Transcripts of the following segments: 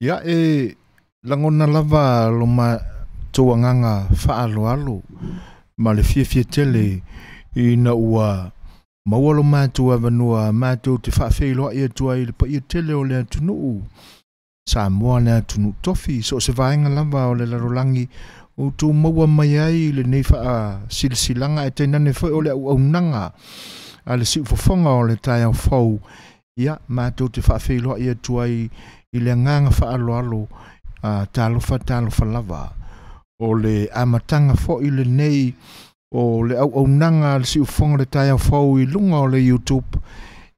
Ia e lagona lava lo matou agaga faaaloalo ma le fiafia tele ina ua maua lo matou avanoa matou te faafeiloai atu ai i le paia tele o le atunuu Samoa le atunuu tofi so o se vaega lava o le lalolagi ua outou maua mai ai lenei faasilasilaga ae tainane foi o le auaunaga a le siufofoga o le taeao fou. Ia matou te faafeiloai atu ai i le agaga faaaloalo, talofa talofa lava. O le amataga foi lenei o le auaunaga a le siufofoga o le taeao fou i luga o le YouTube,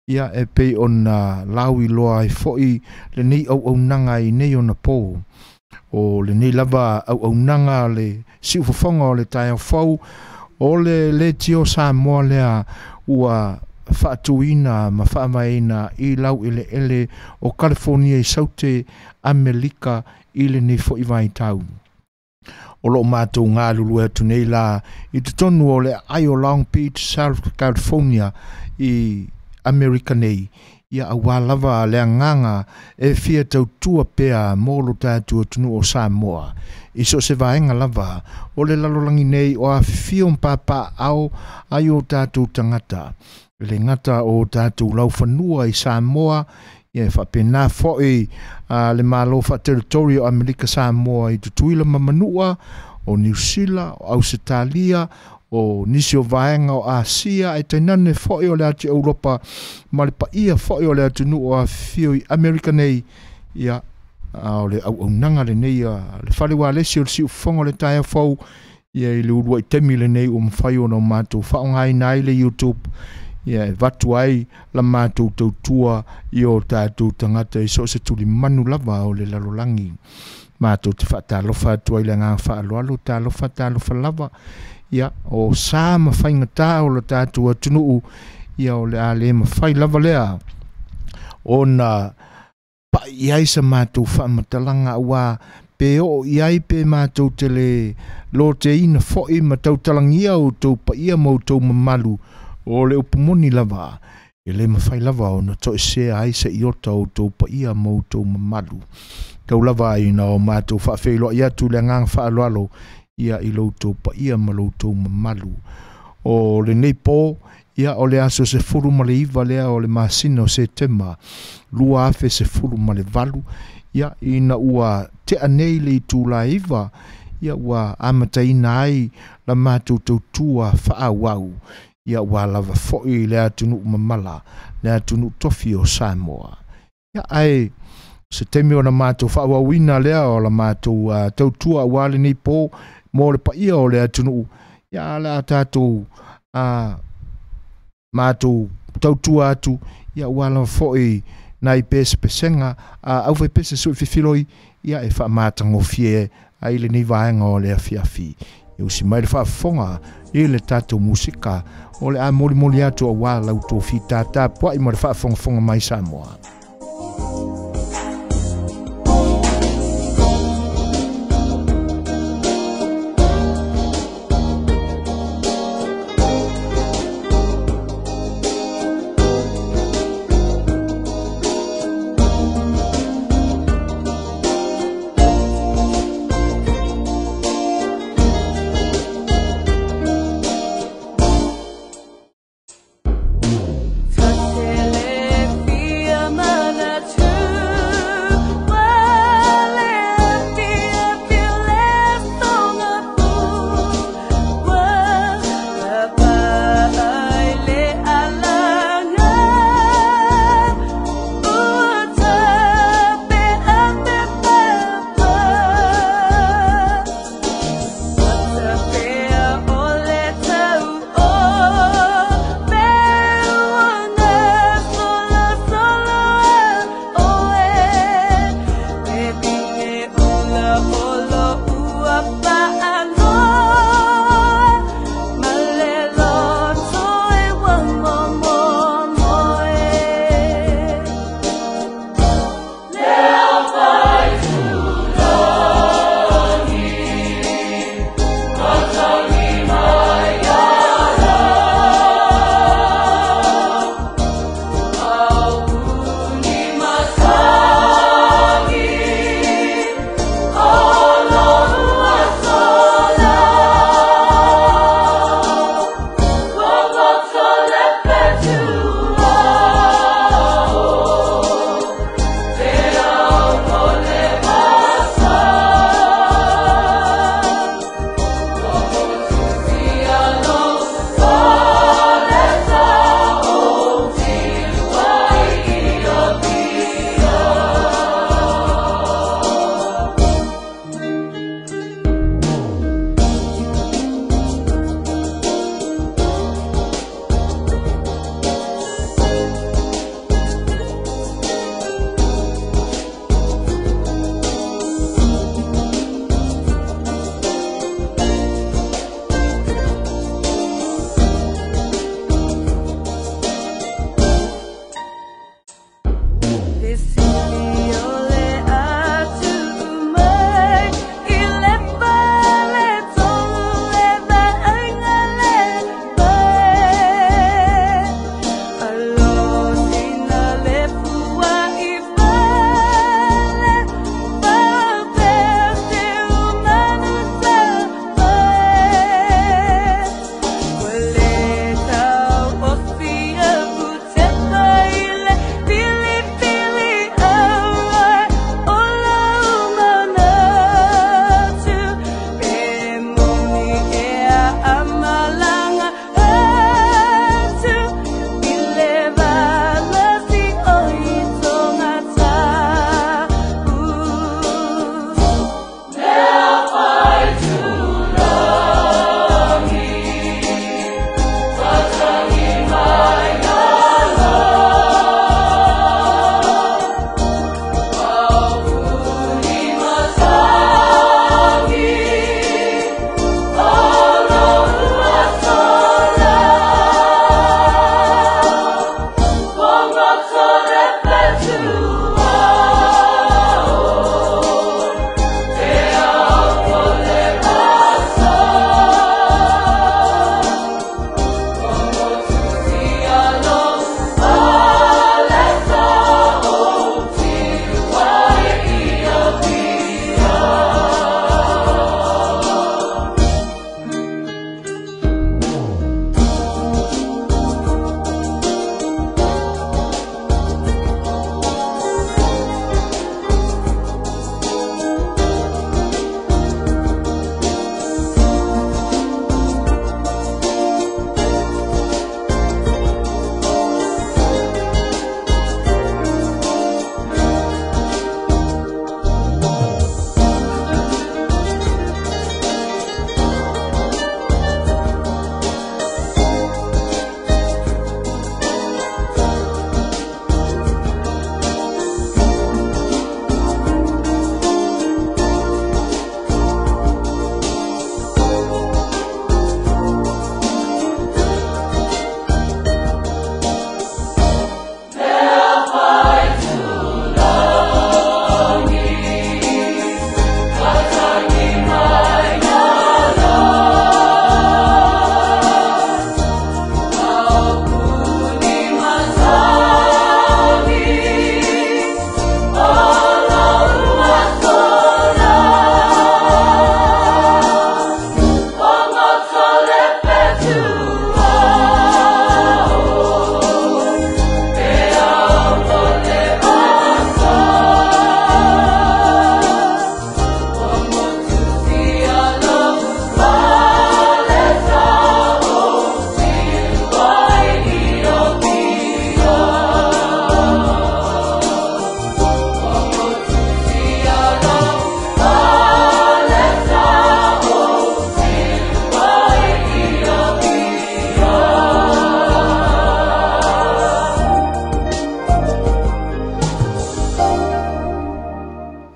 ia e pei ona lauiloa ai foi lenei auaunaga i nei ona po. O lenei lava auaunaga a le siufofoga o le taeao fou, o le Leitio Samoa lea ua faatuina ma faavaeina i laueleele o Kalifonia i Saute Amerika i lenei foi vaitau. O lo o matou galulue atu nei la i totonu o le aai o Long Beach, South California i Amerika nei, ia aua lava le agaga e fia tautua pea mo lo tatou atunuu o Samoa i so o se vaega lava o le lalolagi nei o afifio ma papaaao ai o tatou tagata. E le gata o tatou laufanua i Samoa, ia e faapena foi le Malo faateritori o Amerika Samoa i Tutuila ma Manua, o Niu Sila, o Ausetalia, o nisi o vaega o Asia, ae tainane foi o le ati Europa ma le paia foi o le atunuu o afifio i Amerika nei. Ia, a o le auaunaga lenei a le fale ualesi o le siufofoga o le taeao fou, ia i le uluai taimi lenei ua mafai ona matou faaaogaina ai le YouTube, ia e avatu ai la matou tautua i o tatou tagata i so o se tulimanu lava o le lalolagi. Matou te faatalofa atu ai i le agaga faaaloalo, talofa talofa lava. Ia, o sa ma faigata o le tatou atunuu, ia o le a le mafai lava lea ona pai i ai sa matou faamatalaga, aua pe oo i ai pe matou te le loteina foi ma tautalagia outou paia ma outou mamalu, o le upu moni lava, e le mafai lava ona toesea ai se iota o outou paia ma outou mamalu. Tau lava ina o matou faafeiloai atu i le agaga faaaloalo, ia i lo outou paia ma lo outou mamalu. O lenei po, ia o le aso 19 lea o le masina o Setema 2018, ia ina ua tea nei le itula e 9, ia ua amataina ai la matou tautua faaauau, ia ua lava foi le atunuu mamala, le atunuu tofi o Samoa. Ia ae se taimi ona matou faaauauina lea o la matou tautua aua lenei po mo le paia o le atunuu, ia le a tatou matou tautua atu, ia ua lava foi nai pesepesega a aufaipese sui fifiloi, ia e faamatagofie ai lenei vaega o le afiafi. E usi mai le faafofoga i le tatou musika o le a molimoli atu aua lau tofi tatapuai ma le faafogafoga mai Samoa. Ta te le fia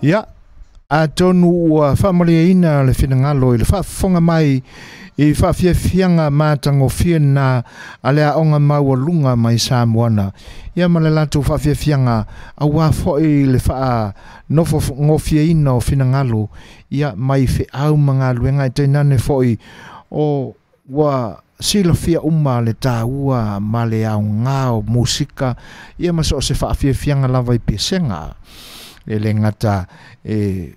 Ia, atonu ua faamalieina le finagalo i le faafofoga mai i faafiafiaga matagofie na a le aoga maualuga mai Samoana. Ia ma le latou faafiafiaga auā foi le faanofogofieina o finagalo ia mai feau ma galuega e tainane foi o ua silafia uma le tāua ma le aogā o musika ia ma so o se faafiafiaga lava i pesega. E le gata e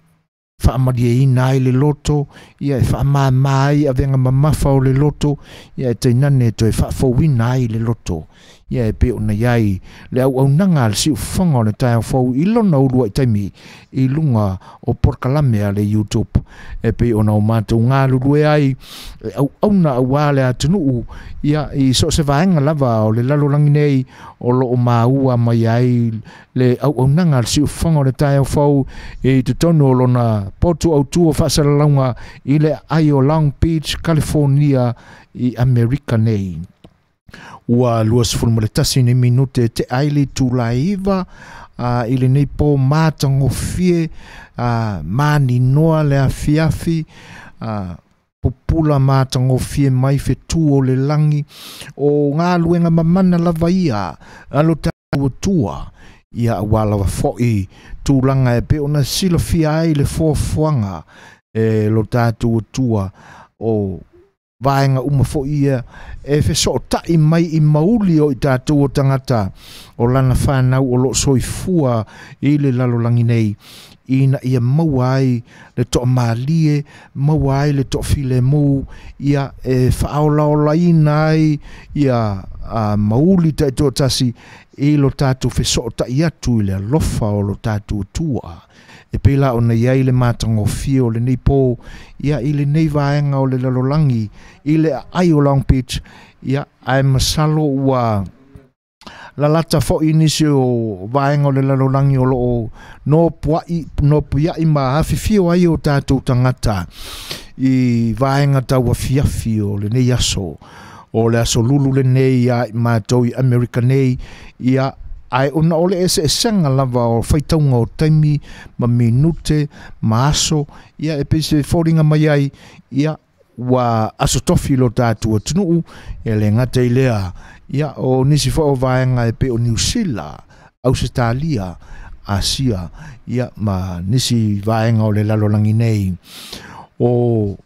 faamalieina ai le loto, ia e faamāmā ai avega mamafa o le loto, ia e tainane toe faafouina ai le loto. Ia e pei ona i ai le auaunaga a le siufofoga o le taeao fou i lona uluai taimi i luga o polokalame a le YouTube. E pei ona o matou galulue ai e auauna auā le atunuu ia i so o se vaega lava o le lalolagi nei o loo maua mai ai le auaunaga a le siufofoga o le taeao fou i totonu o lona potu autū o faasalalauga i le aai o Long Beach, California i Amerika nei. Ua 21 ni minute te ai le itula e 9 i lenei pō matagofie maninoa le afiafi pupula matagofie mai fetu o le lagi o galuega mamana lava ia a lo tatou Atua ia auā lava foi tulaga e pei ona silafia ai le foafoaga e lo tatou Atua o vaega uma foi ia e fesootai mai i mauli o i tatou o tagata o lana whānau o loo soifua i le lalolagi nei ina ia maua ai le toamalie, maua ai le toafilemu, ia e faaolaolaina ai ia mauli taitoatasi i lo tatou fesootai atu i le alofa o lo tatou Atua. E pei la ona i ai le matagofie o lenei pō ia i lenei vaega o le lalolagi i le aai o Long Beach ia ae masalo ua lalata foi nisi o vaega o le lalolagi o loo nopuiai ma afifio ai o tatou tagata i vaega tauafiafi o lenei aso o le aso lulu lenei ia i matou i Amerika nei ia ae ona o le eseesega lava o faitauga o taimi ma minute ma aso ia e pei se foliga mai ai ia ua aso tofi lo tatou atunuu e le gata i lea ia o nisi foi o vaega e pei o Niu Sila, Ausetalia, Asia ia ma nisi vaega o le lalolagi nei. O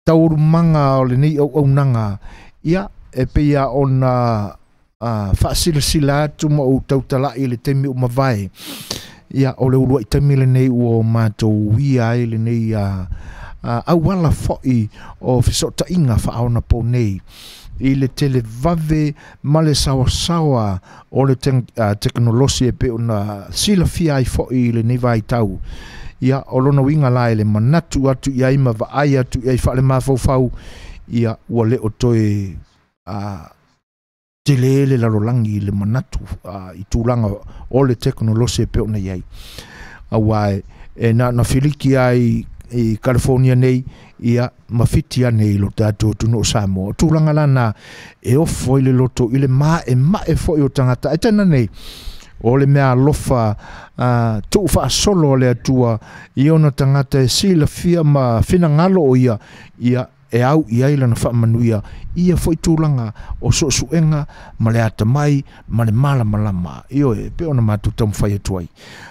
taualumaga o lenei auaunaga ia e pei lava ona faasilasila atu ma ou tautalai i le taimi ua mavae ia o le uluai taimi lenei ua o matou uia ai lenei auala foi o fesootaiga faaonapo nei i le televave ma le saoasaoa o le tekonolosi e pei ona silafia ai foi i lenei vaitau. Ia o lona uiga la e le manatu atu i ai ma vaai atu i ai faalemafaufau ia ua le o toe tele le lalolagi i le manatu i tulaga o le tekonolosi e pei ona i ai. Auā e na ona filiki ai i California nei ia ma fiti ane i lo tatou atunuu o Samoa. O tulaga lana e ofo ai le loto i le maemae foi o tagata. Ae tainane o le mea alofa tuufaasolo a le Atua i ona tagata e silafia ma finagalo o ia ia e au i ai lana faamanuia i ia foi tulaga o suesuega ma le atamai ma le malamalama. Ioe, e pei ona matou taumafai atu ai.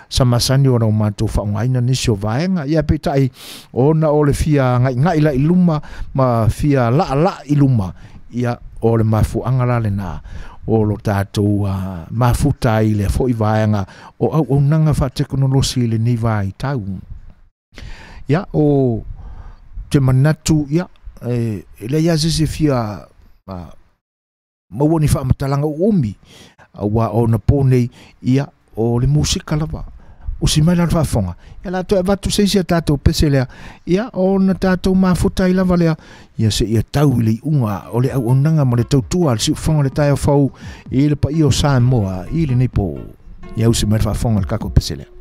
Sa masani ona o matou faaaogaina nisi o vaega, ia peitai ona o le fia agaigai la i luma ma fia laalaa i luma, ia o le mafuaaga la lena o lo tatou mafuta ai i lea foi vaega o auaunaga faatekonolosi i lenei vaitau. Ia, o te manatu, ia, e leai lava se isi e fia maua ni faamatalaga uumi, auā o ona pō nei, ia, o le musika lava. Usi mai la le faafofoga, ia o le a toe avatu se isi a tatou pese lea, ia, ona tatou mafuta ai lava lea, ia seia tau i le iuga o le auaunaga ma le tautua a le siufofoga o le taeao fou i le paia o Samoa i lenei pō. Ia usi mai le faafofoga i le tatou pese lea.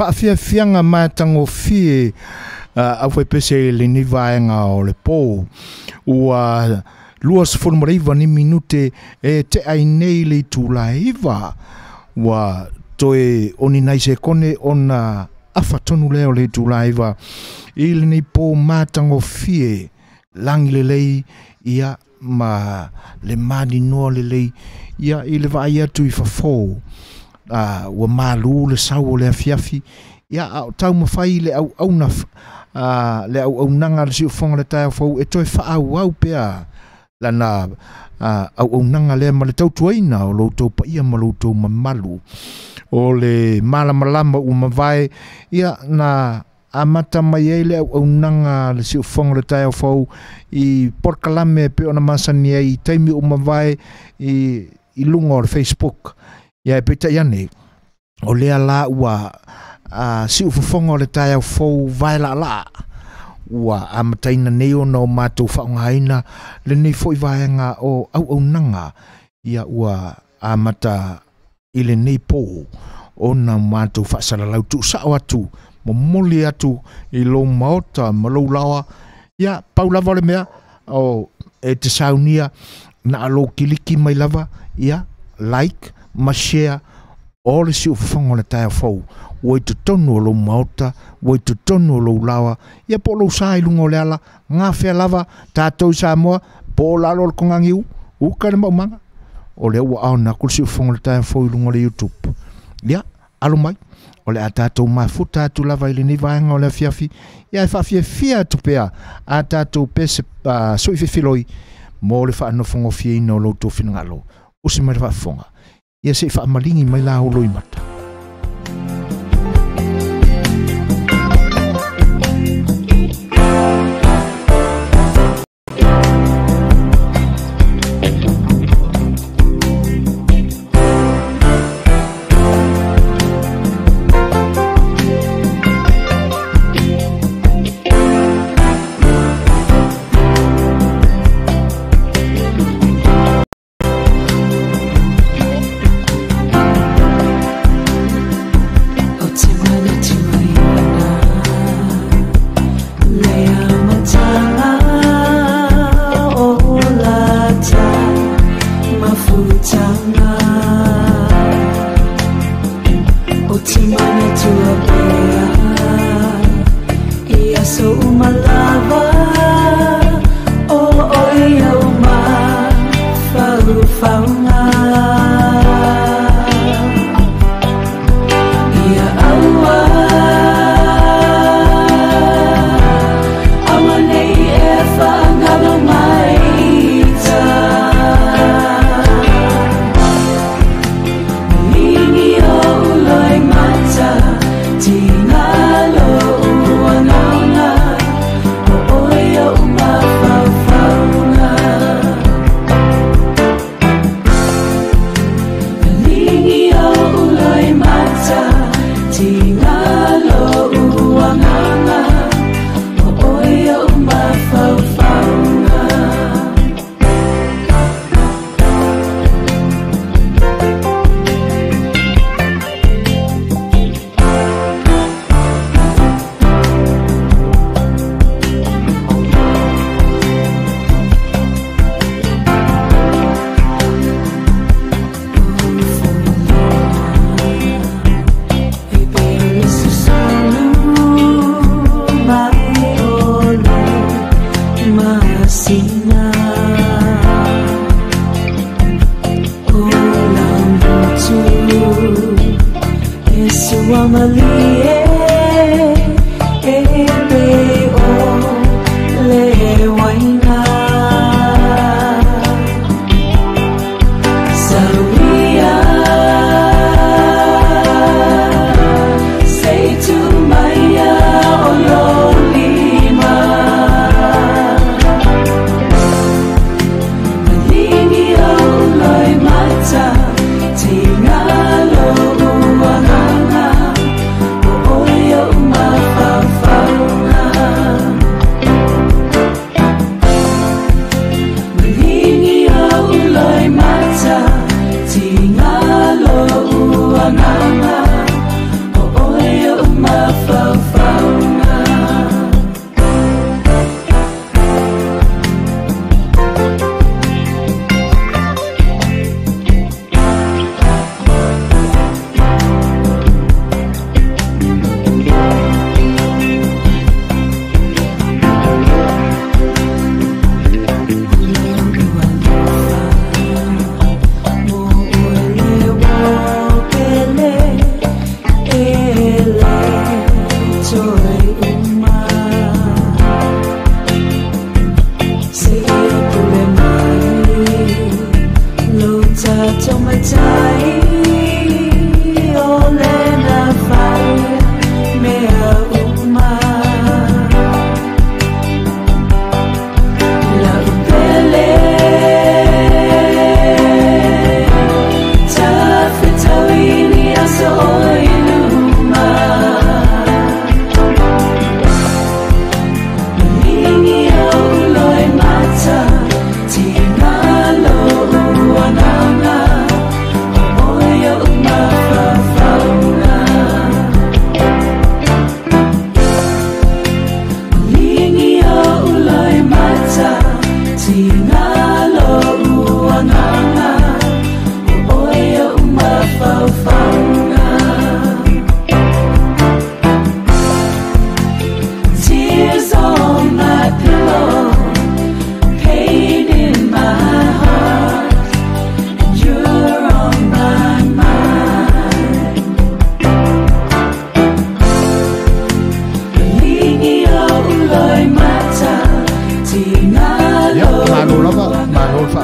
Faafiafiaga matagofie aufaipese i lenei vaega o le pō. Ua 29 ni minute e tea ai nei le itulā e 9. Ua toe oni nai sekone ona afa tonu lea o le itulā e 9 i lenei pō matagofie lagi lelei ia ma le maninoa lelei ia i le vaai atu i fafo. Ua malu le sau o le afiafi ia a o taumafai le auauna le auaunaga a le siufofoga o le taeao fou e toe faaauau pea lana auaunaga lea ma le tautuaina o lo outou paia ma lo outou mamalu. O le malamalama ua mavae ia na amata mai ai le auaunaga a le siufofoga o le taeao fou i polokalame e pei ona masani ai i taimi ua mavae i luga o le Facebook. Ia e peitai ane, o lea la ua siufofoga o le taeao fou vae laalaa ua amataina nei ona o matou faaaogaina lenei foi vaega o auaunaga ia ua amata i lenei pō ona matou faasalalau tuusao atu momoli atu i lou maota ma lou laoa. Ia pau lava o le mea o e te saunia na a lou kiliki mai lava ia like ma share o le siufofoga o le taeao fou ua i totonu o lou maota, ua i totonu o lou laoa, ia po o lou sa i luga o le ala, gafea lava tatou i Samoa, po o lalo o le togagiu, uka i le maumaga, o lea ua on atu le siufofoga o le taeao fou i luga o le YouTube. Ia, alo mai, o le a tatou mafuta atu lava i lenei vaega o le afiafi, ia e faafiafia atu pea a tatou pese sui fefiloi mo le faanofogofieina o lo outou finagalo. Usi mai le faafofoga. Ia se i faamaligi mai la ou loimata.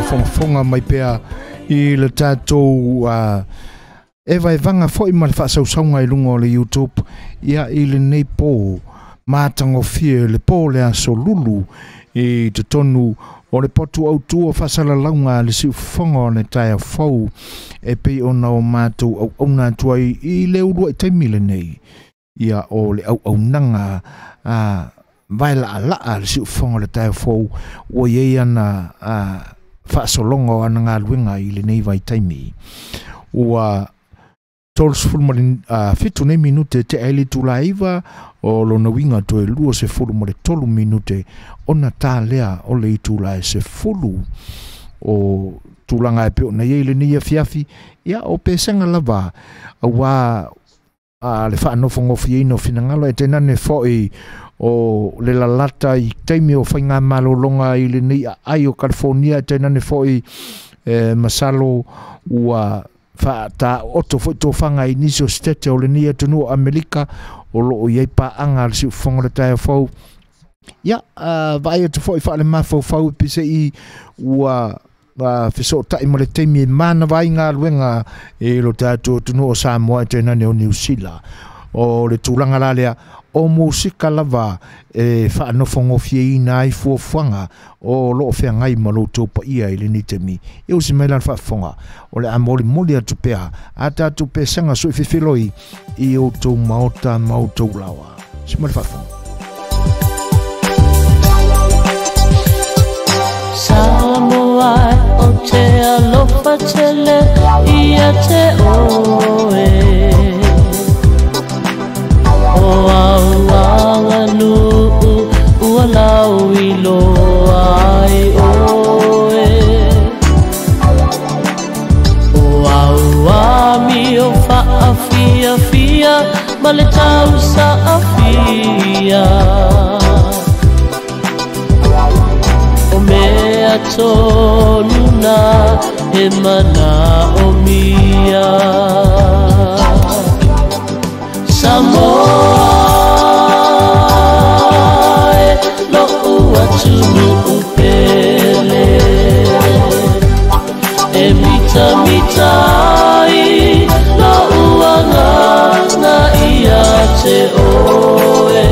faafogafoga mai pea i le tatou e vaevaga foi ma le faasausauga i luga o le YouTube ia i lenei po matagofie le po le aso lulu i totonu o le potu autu o faasalalauga le siufofoga o le taeao fou e pei ona o matou auauna atu ai i le uluai taimi lenei ia o le auaunaga vaelaalaa le siufofoga o le taeao fou ua iai ana faasologa o ana galuega i lenei vaitaimi ua 37 nei minute te ai le itula e 9 o lona uiga toe 23 minute ona talea o le itula e 10 o tulaga e pei ona iai lenei afiafi ia o pesega lava auā le faanofogofieina o finagalo e tainane foi o le lalata i taimi o faiga malologa i lenei aai o California e tainane foi masalo ua faataoto foi tofaga i nisi o setete o lenei atunuu o Amerika o loo iai paaga a le siufofoga o le taeao fou ia vaai atu foi faalemafaufau peiseai ua fesootai ma le taimi e manava ai galuega i lo tatou atunuu o Samoa e tainane o Niu Sila o le tulaga la lea o musika lava e faanofogofieina ai fuafuaga o loo feagai ma lo outou paia i lenei taimi e usi mai la le faafofoga o le a molimoli atu pea a tatou pesega soifefiloi i outou maota ma outou laoa usi mai le faafofoga. Samoa o te alofa tele ia te oe o au aganuu ua lau iloa ai oe o au amio faafiafia ma le tausaafia o mea tonu na e manaomia Samoa e lo'u atunuu pele e mitamita ai lo'u agaga ia te oe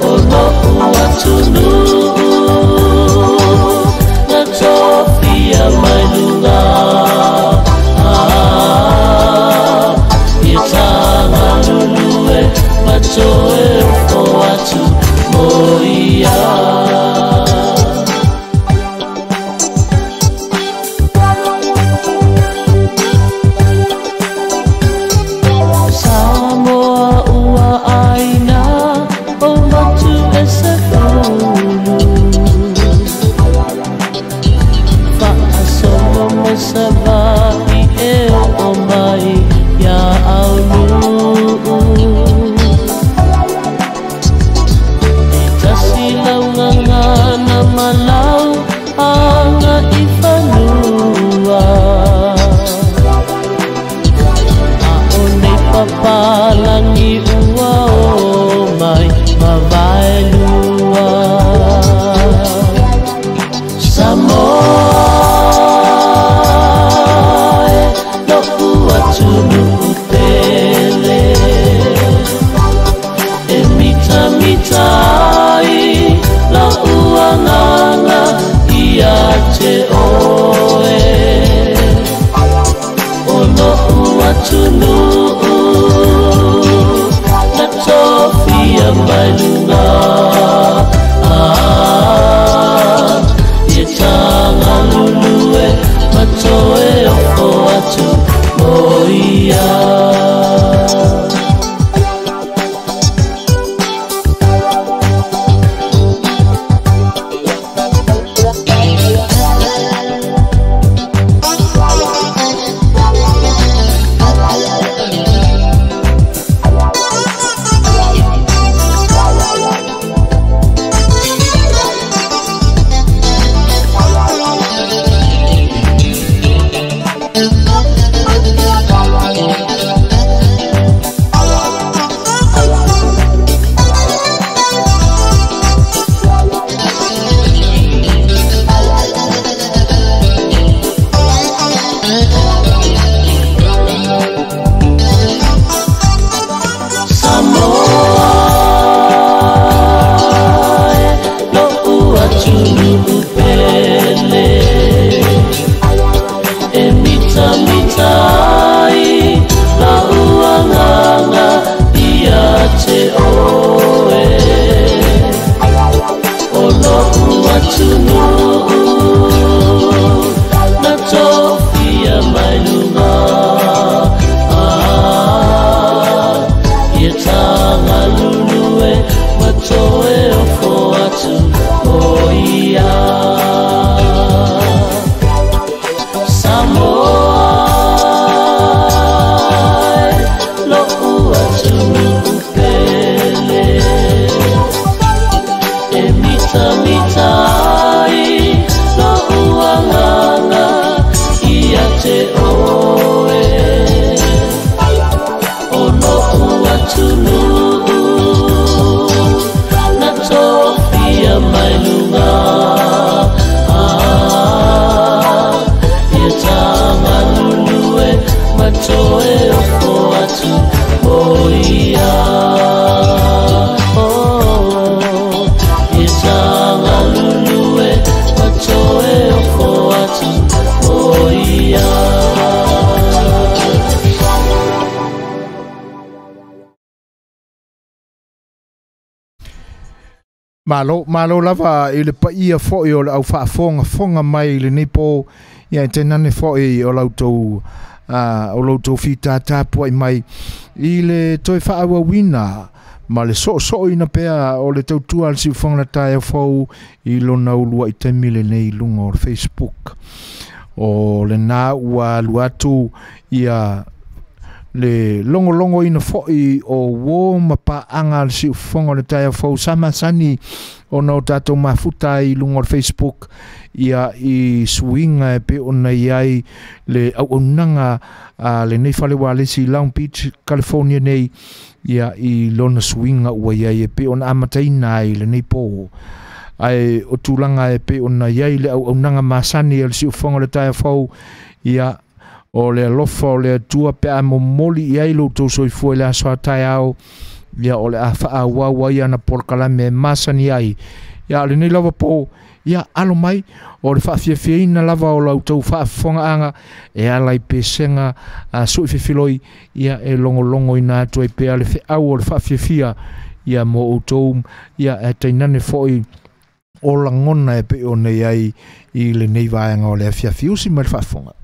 o lo'u atunuu na tofia mai luga ia tagalulue ma toe ofo atu mo ia. Samoa ua aina o motu e se fulu faasomo mai Savaii e oo mai ia aunuu e tasi laugagana ma lau aga i fanua a o nei papalagi ua o mai mavaelua Samoa e lo'u atunuu pele e mitamita ai la'u agaga ia te oe o lo'u atunuu na tofia mai luga ia tagalulue ma toe ofo atu mo ia. Malo, malo lava i le paia fo'i o le au faafogafoga mai i lenei po, ia e tainane fo'i o lautou o loutou fitātā pua'i mai i le toe faaauauina ma le soosooina pea o le tautua a le siufoga le taeao fou i lona ulua'i taimi lenei i luga o le Facebook. O lenā ua alu atu ia le logologoina fo'i o uō ma paaga a le siufofoga o le taeao fou sa masani ona o tatou mafuta ai i luga o le Facebook ia i suiga e pei ona i ai le auaunaga a lenei fale ualesi i Long Beach, California nei ia i lona suiga ua i ai e pei ona amataina ai lenei pō. Ae o tulaga e pei ona i ai le auaunaga masani a le siufofoga o le taeao fou ia o le alofa o le Atua pe a momoli i ai lo outou soifua i le aso a taeao ia o le a faaauau ai ana polokalame e masani ai. Ia o lenei lava po ia alo mai o le faafiafiaina lava o la outou faafofogaaga e ala i pesega a sui fefiloi ia e logologoina atu ai pea le feau o le faafiafia ia mo outou ia e tainane fo'i o lagona e pei ona i ai i lenei vaega o le afiafi. Usi mai le faafofoga.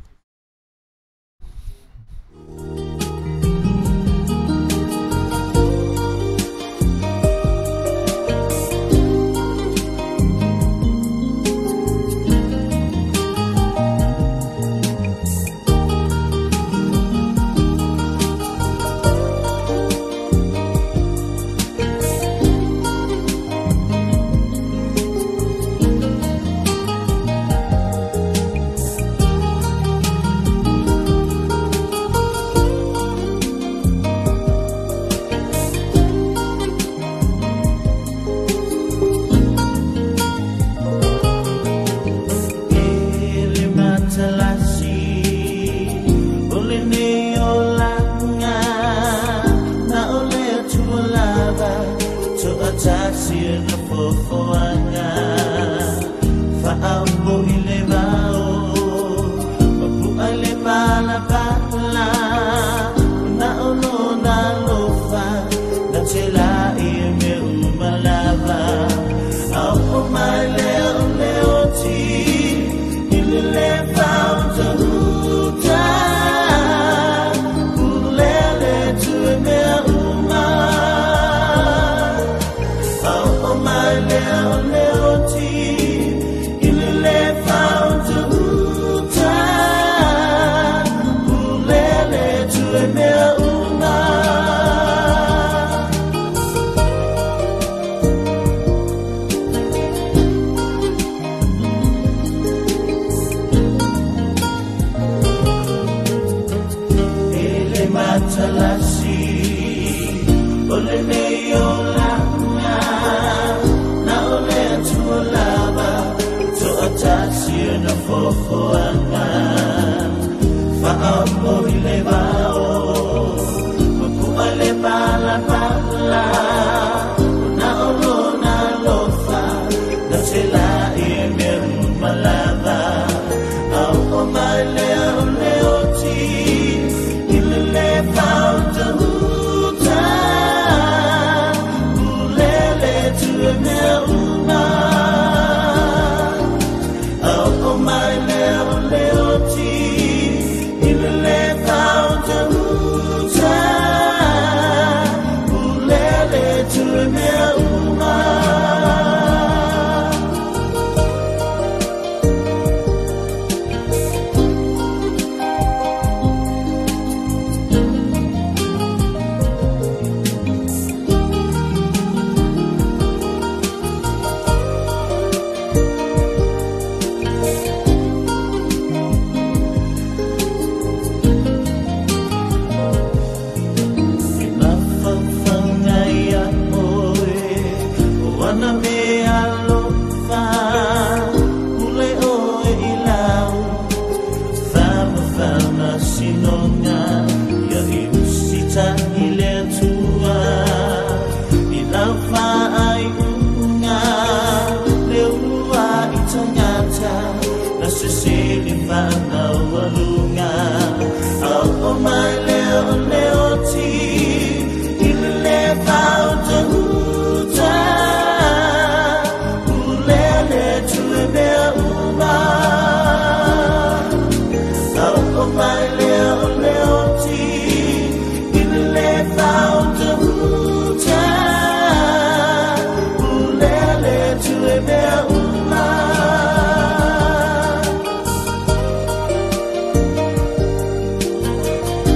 le tu e mea uma.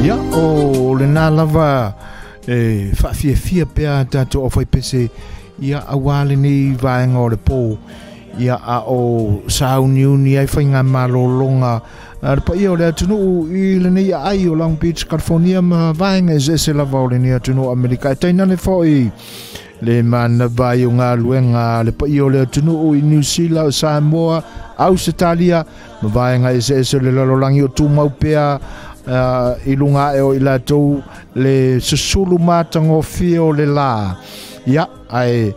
Ia o lena lava e faafiafia pea tatou aufaipese ia auā lenei vaega o le pō ia a o sauniuni ai faiga malōlōga a le paia o le atunuu i lenei aai o Long Beach, California ma vaega eseese lava o lenei atunuu Amerika e tainane foʻi le manava ai o galuega le paia o le atunuu i New Zealand, Samoa, Ausetalia ma vaega eseese o le lalolagi o tumau pea i luga ae o i latou le susulu matagofie o le lā ia ae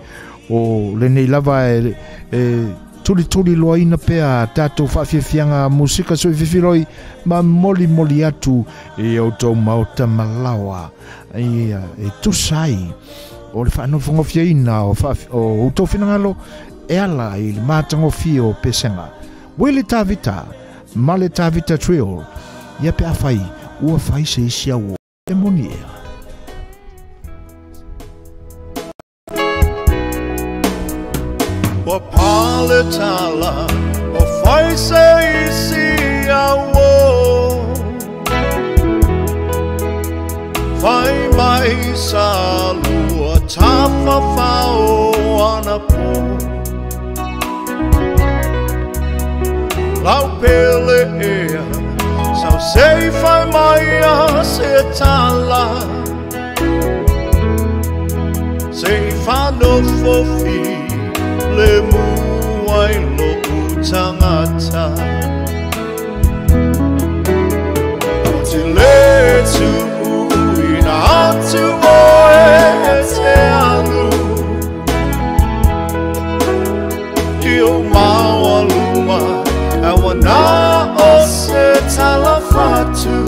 o lenei lava e tulituli loaina pea tatou faafiafiaga musika soififiloi ma molimoli atu i outou maota malaoa ia e tusa ai o le faanofogofiaina o outou finagalo e ala i le matagofie o pesega Wele Tavita ma le Tavita Trio ia pe afai ua fai se isi au e moni ea. Ua pale tala o fai se isi au o fai mai sa lua tafafao ana pō lau pele ea sau sei fai mai a se tala sei whanofofi le muai lo utangata o te le tu ina atu oe e te alu i o maualuma awa nā o se talafatu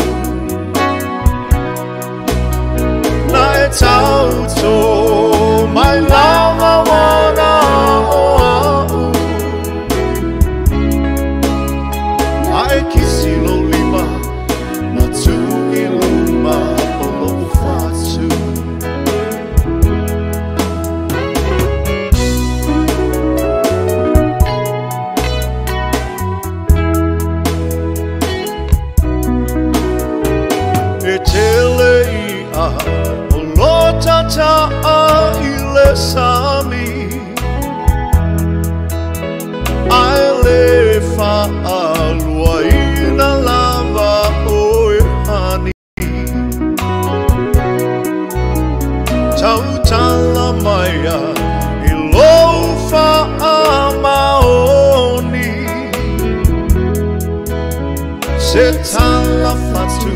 na e tauto mai lava wana o au ae kisi lo lima na tu i luma o lo fatu. E tele ia o lo tata a i le sami ai le whaalua ina lava o e hani tautala maia i lou whaamaoni se tala fatu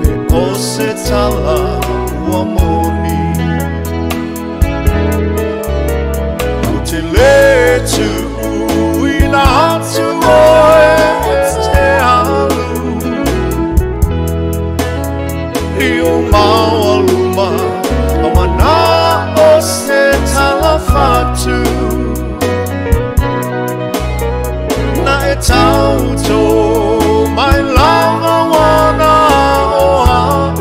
pe o se tala ua moni o te le tu ina atu oe e te alu i o maualuma o mana o se tala fatu na e tauto mai lava wana o au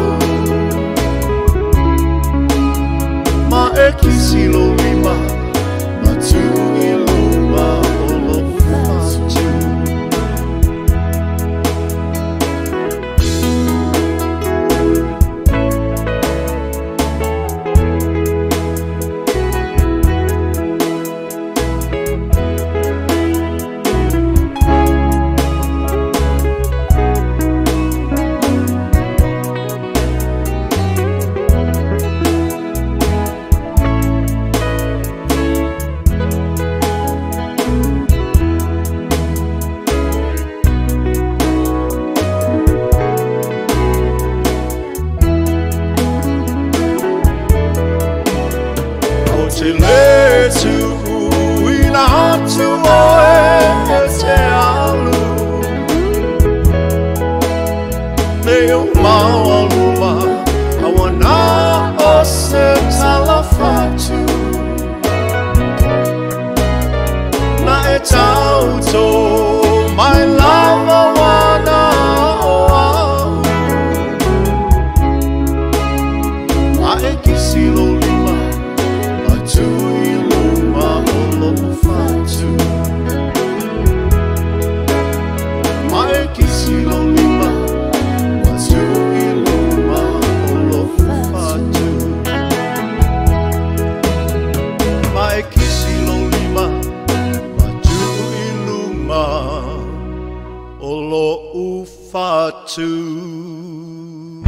fatu.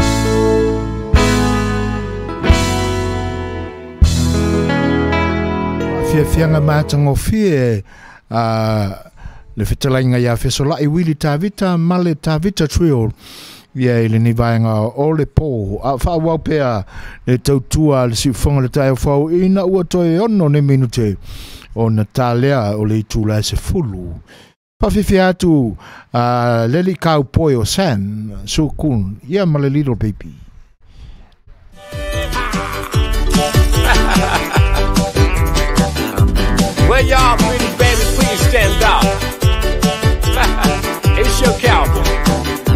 Fiafiaga matagofie le fetalaiga ia Fesolai Wili Tavita ma le Tavita Trio ia i lenei vaega o le pō. A faaauau pea le tautua le siufoga le taeao fou ina ua toe 6 nei minute ona talea o le itula e 10. Faafifia atu le alii cowboy o Sam Sukun ia ma le Little Baby. Well, y'all pretty baby, please stand up. It's your cowboy.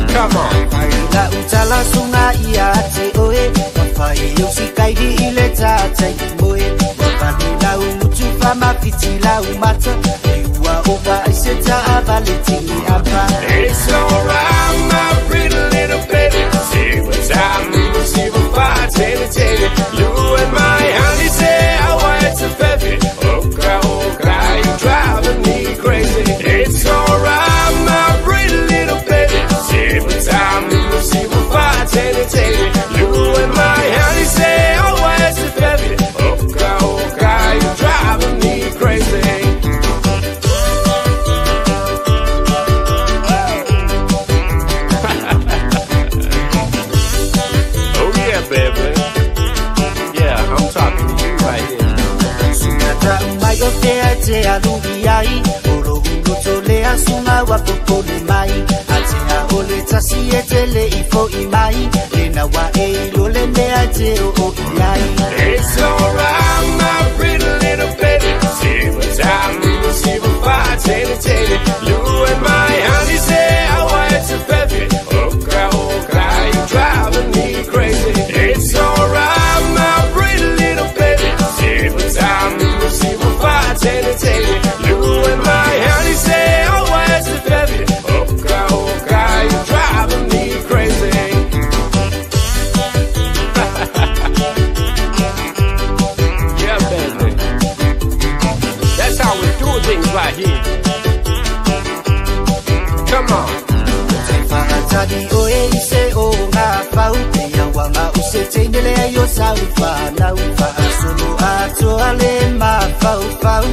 Come on. La utala sunga ia te oe, whai o si kairi i le tātai moe. Wapani lau mutu whamawhiti lau mata, e ua ova ai se taavale tini apa. It's alright, my pretty little baby. See what time we will see what fire, take it. You and my honey say I want to baby. Oh, girl, you driving me crazy. It's alright, my pretty little baby. See what time we will see what fire, take it. You and my honey say I want to baby. Oh, girl, you driving me crazy. Oh yeah, baby. Yeah, I'm talking to you right here. Sungata umai o te ai te aluhi ai, oro uroto le asunga wa popole mai. Atea o le tasi e te le ifo i mai, le na wa e ilo le mea te o o i ai. It's alright, my pretty little baby. See what time we will see what fire, take it. You and my honey say I want to baby. Oh, girl, you driving me crazy. It's alright, my pretty little baby. See what time we will see what fire, take it. You and my honey say I want to baby. Oh, girl, you driving me crazy. Yeah, baby. That's how we do things right here. Come on. Te whahatari o e i se o ngā whau, te awanga o se teinele ai o sau whanau. Whaasolo atoa le mawhau whau,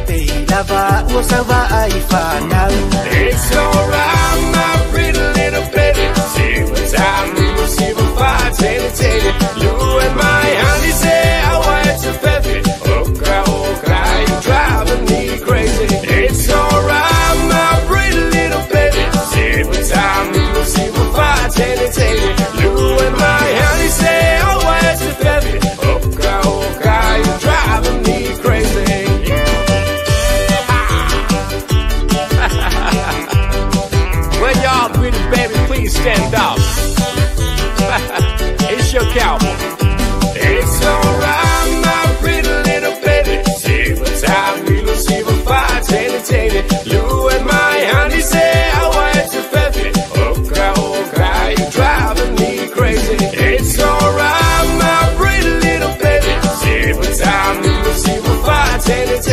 te ilava ua sawa ai whanau. It's alright, my pretty little baby. See what time we will see what fire, take it. You and my honey say I want to baby. Oh, girl, you driving me crazy. It's alright, my pretty little baby. See what time we will see what fire, take it. You and my honey say I want to baby. Oh, girl, you driving me crazy. Well, y'all pretty baby, please stand up. It's your cowboy. It's alright, my pretty little baby. See what time we will see what fire, take it. You and my honey say I want to baby. Oh, girl, you driving me crazy. It's alright, my pretty little baby. See what time we will see what fire, take it.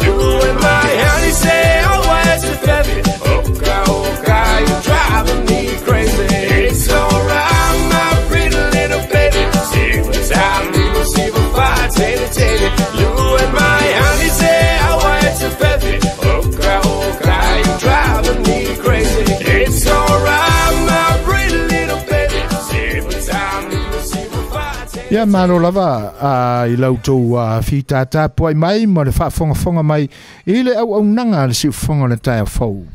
You and my honey say I want to baby. Oh, girl, you driving me crazy. It's alright, my pretty little baby. See what time we will see what fire, take it. You and my honey say I want to baby. Oh, girl, you driving me crazy. It's alright, my pretty little baby. See what time we will see what fire, take it. Ia malo lava i lautou fitata puai mai ma le faafogafoga mai i le auaunaga le siufoga o le taeao fou.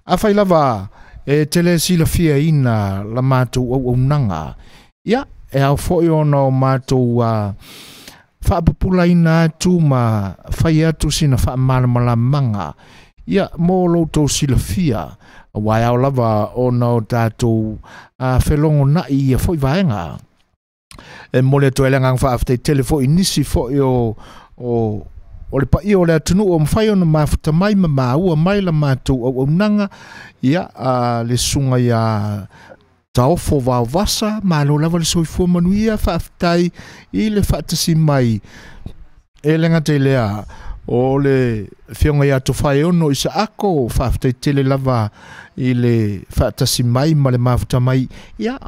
Afai lava e tele silafia ina la matou auaunaga, ia e ao foi ona o matou faapupulaina atu ma fai atu sina faamalamalamaga ia mo loutou silafia, auā e ao lava ona o tatou felogonai ia foi vaega. E mole atu ai le agaga faafetai tele foi nisi foi o le paia o le atunuu o mafai ona mafuta mai ma maua mai la matou auaunaga, ia le susuga ia Taofo Vaovasa, malo lava le soifua manuia, faafetai i le faatasi mai. E le gata i lea O le fionga ia Tofaeono Isaako, faafetai tele lava i le faatasi mai ma le mafuta mai. Ia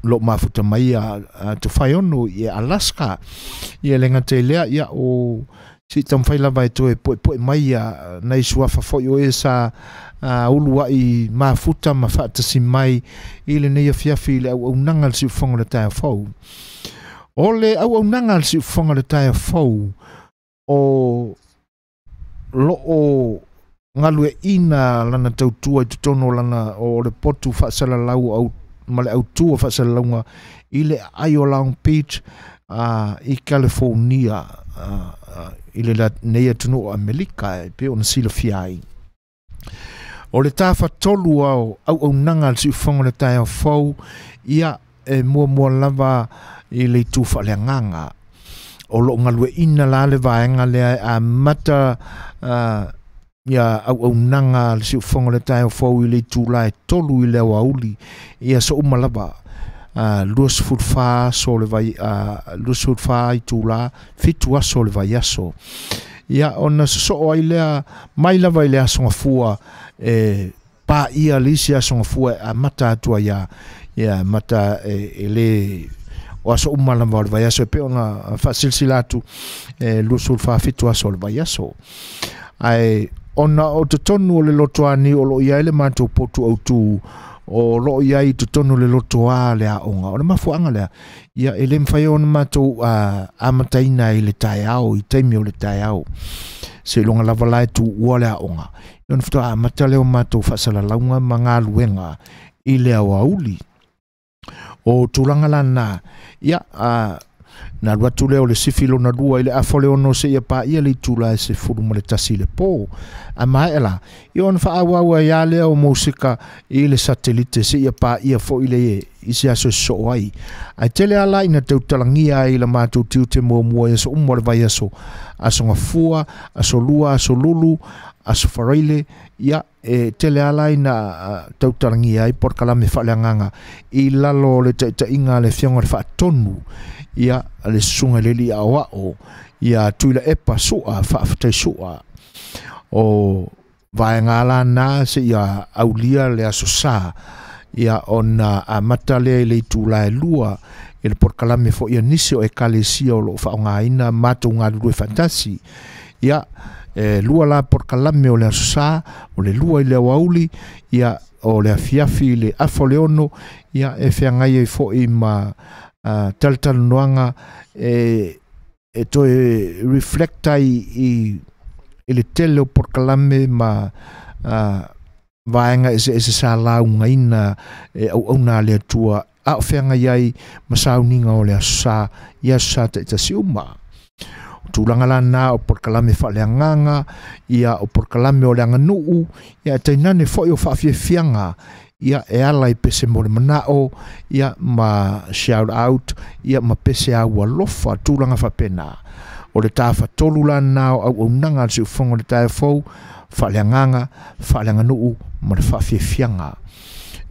lo mafuta mai a Tofaeono i Alaska. Ia le gata i lea, ia o si tamawhai lava e toe poe mai ia nai suafa foi o e sa ulu ai mafuta ma faatasi mai i le nei afiafi i le auaunaga le siufofoga o le taeao fou. O le auaunaga le siufofoga o le taeao fou o loo galueaiina lana tautua i totonu o lana o le potu faasalalau au ma le autua faasalalauga i le aai o Long Beach i California i le nei atunuu o Amerika e pei ona silafia ai. O le tafatolu ao auaunaga le siufofoga o le taeao fou, ia e muamua lava i le itu faaleagaga. O loo galueaiina la le vaega lea e amata ia auaunaga le siufofoga o le taeao fou i le itula e 3 i le aoauli ia aso uma lava, 24 aso o le vai, 24 itula, 7 aso o le vaiaso. Ia ona sosoo ai lea mai lava i le aso gafua e paia le isi aso gafua e amata atu ai ia amata e le o aso uma lava o le vaiaso e pei ona faasilasila atu e 24 aso o le vaiaso. Ae ona o totonu o le lotoani o loo iai le matou potu autu o loo iai totonu o le lotoa le aoga. O le mafuaaga lea, ia e le mafai ona matou amataina i le taeao, i taimi o le taeao. Seiloga lava la e tuua le aoga. Ia ona faatoa amata lea o matou faasalalauga ma galuega i le aoauli. O tulaga lana, ia na alu atu lea o le sifi lona lua i le afa o le 6 seia paia le itula e 11 i le po. A maea la, ia ona faaauau ai lava lea o musika i le satelite seia paia foi le isi aso e sosoo ai. Ae tele lava la ina tautalagia ai la matou tiute muamua i aso uma o le vaiaso, aso gafua, aso lua, aso lulu, aso faraile, ia e tele lava la ina tautalagia ai polokalame faaleagaga i lalo o le taitaiga a le afioga o le faatonu, ia le susuga i le alii aoao, ia Tuila Epa Sua, faafetai Sua. O vaega lana seia aulia le aso sa, ia ona amata lea i le itula e 2 i le polokalame foi a nisi o ekalesia o loo faaaogaina matou galulue faatasi. Ia e 2 la polokalame o le aso sa, o le 2 i le aoauli, ia o le afiafi i le afa o le 6, ia e feagai ai foi ma talatalanoaga e toe reflect ai i le tele o polokalame ma vaega eseese sa laugaina e auauna a le Atua a o feagai ai ma sauniga o le aso sa i aso sa taitasi uma. O tulaga lana o polokalame faaleagaga, ia o polokalame o le aganuu, ia e tainane foi o faafiafiaga, ia e ala i pese mo le manao, ia ma shout out, ia ma pese au alofa, tulaga faapena. O le tafatolu lana o auaunaga a le siufofoga o le taeao fou, faaleagaga, faaleaganuu ma le faafiafiaga.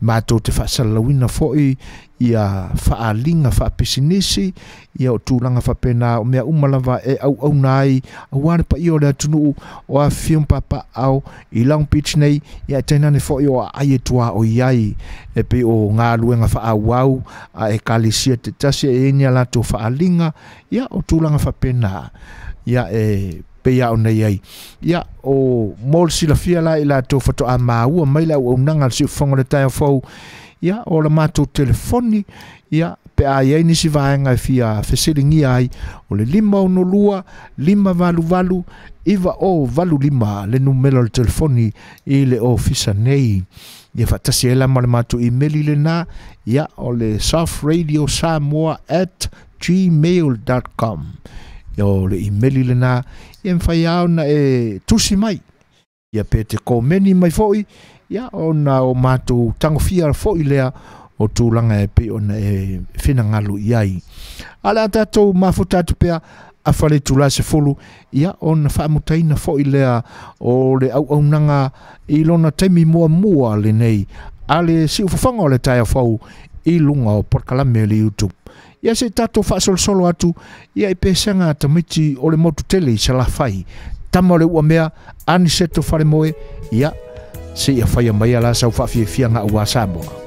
Matou te faasalalauina foi ia faaliga faapisinisi, ia o tulaga faapena o mea uma lava e auauna ai aua le paia o le atunuu o afifio ma papaao i Long Beach nei, ia e tainane foi o aai e tuaoi ai e pei o galuega faaauau a ekalesia taitasi e i ai ni a latou faaliga, ia o tulaga faapena, ia e pei a ona iai. Ia o mo le silafia la i latou faatoa maua mai le auaunaga a le siufofoga o le taeao fou, ia o la matou telefoni, ia pe a iai nisi vaega e fia fesiligia ai, o le 562 588 9085 le numera o le telefoni i le ofisa nei. Ia faatasi ai la ma le matou imeli lena, ia o le softradiosamoa@gmail.com. Ia o le imeli lena, ia mawhai lava ona e tusi mai. Ia pe te komeni mai foi, ia ona o matou tagofia foi lea o tulaga e pei ona e finagalu i ai. A o le a tatou mafuta atu pea afa le itula e 10, ia ona faamutaina foi lea o le auaunaga i lona taimi muamua lenei a le siufofoga o le taeao fou i luga o polokalame o le YouTube. Ia se tatou faasolosolo atu ia i pesega a tamaiti o le motu tele i Salafai. Tama o le uamea, Aniseto Falemoe, ia se ia faia mai ala sau faafiafiaga aua Samoa.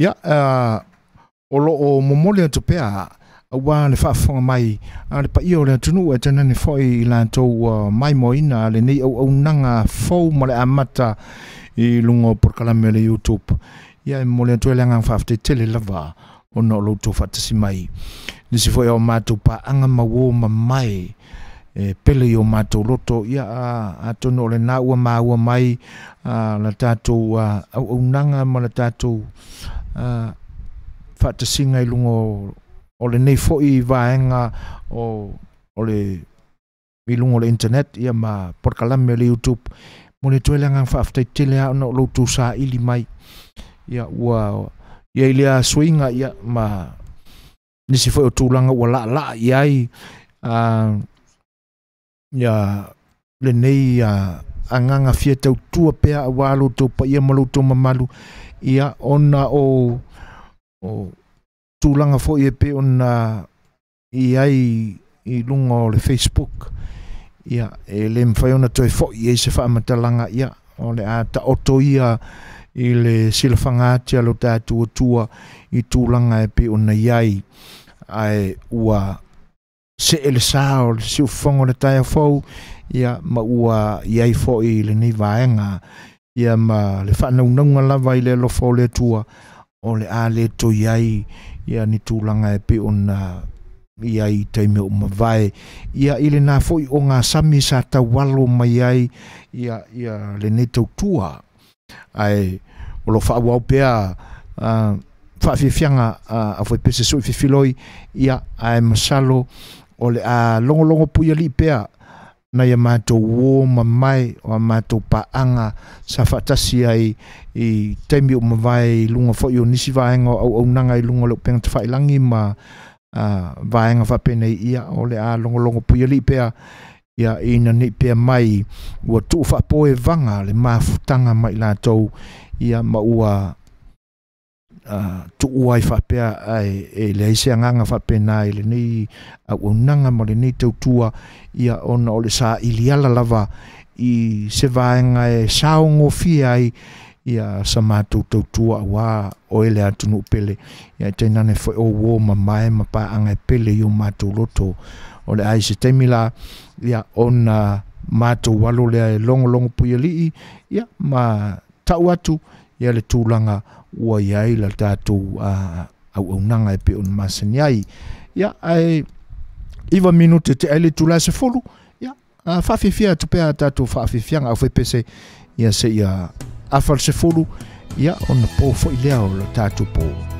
Ia, o loo momoli atu pea aua le faafofoga mai a le paia o le atunuu e tainane foi i latou ua maimoaina lenei auaunaga fou ma le amata i luga o polokalame o le YouTube. Ia e momoli atu ai le agaga faafetai tele lava ona o lo outou faatasi mai. Nisi foi o matou paaga ma uo mamae e pele i o matou loto, ia atonu o lena ua maua mai la tatou auaunaga ma la tatou faatasiga i luga o lenei foi vaega o le i luga o le internet ia ma polokalame o le YouTube. Momoli atu ai le agaga faafetai tele lava ona o lo outou saili mai. Ia ua i ai lea suiga ia ma nisi foi o tulaga ua laalaa i ai ia lenei agaga fia tautua pea aua lo outou paia ma lo outou mamalu, ia ona o tulaga foi e pei ona i ai i luga o le Facebook, ia e le mafai ona toe foi ai se faamatalaga, ia o le a taoto ia i le silafaga ati a lo tatou Atua i tulaga e pei ona i ai, ae ua see le sa o le siufofoga o le taeao fou, ia ma ua i ai foi lenei vaega, ia ma le faanaunauga lava i le alofa o le Atua, o le a le toe i ai ia ni tulaga e pei ona i ai i taimi o mavae, ia i lena foi o ngā sami sa taualo mai ai ia lenei tautua, ae o lo faaauau pea faafiafiaga a fuaipese sui fifiloi, ia ae masalo o le a logologo puialii pea. nai a mātou uō mamae o a mātou paaga sa faatasi ai i taimi o mavae i luga foʻi o nisi vaega o auaunaga i luga o le upega tafailagi ma vaega faapenei ia o le a logologo puialii pea ia ina nei pea mai ua tuu faapoevaga le mafutaga ma i latou ia ma ua tuua ai faapea ae e leai se agaga faapena i lenei auaunaga ma lenei tautua ia ona o le saili ala lava i se vaega e saogofie ai ia sa matou tautua auā oe le atunuu pele ia e tainane foi o uō mamae ma paaga e pele i o matou loto o le ai se taimi la ia ona matou alo lea e logologo puialii ia ma tau atu ia le tulaga ua iai la tatou auaunaga e pei ona masani ai ia ae 9 minute te ai le itula e 10 ia faafiafia atu pea tatou faafiafiaga au faipese ia seia afa le 10 ia ona po foi lea o le tatou po.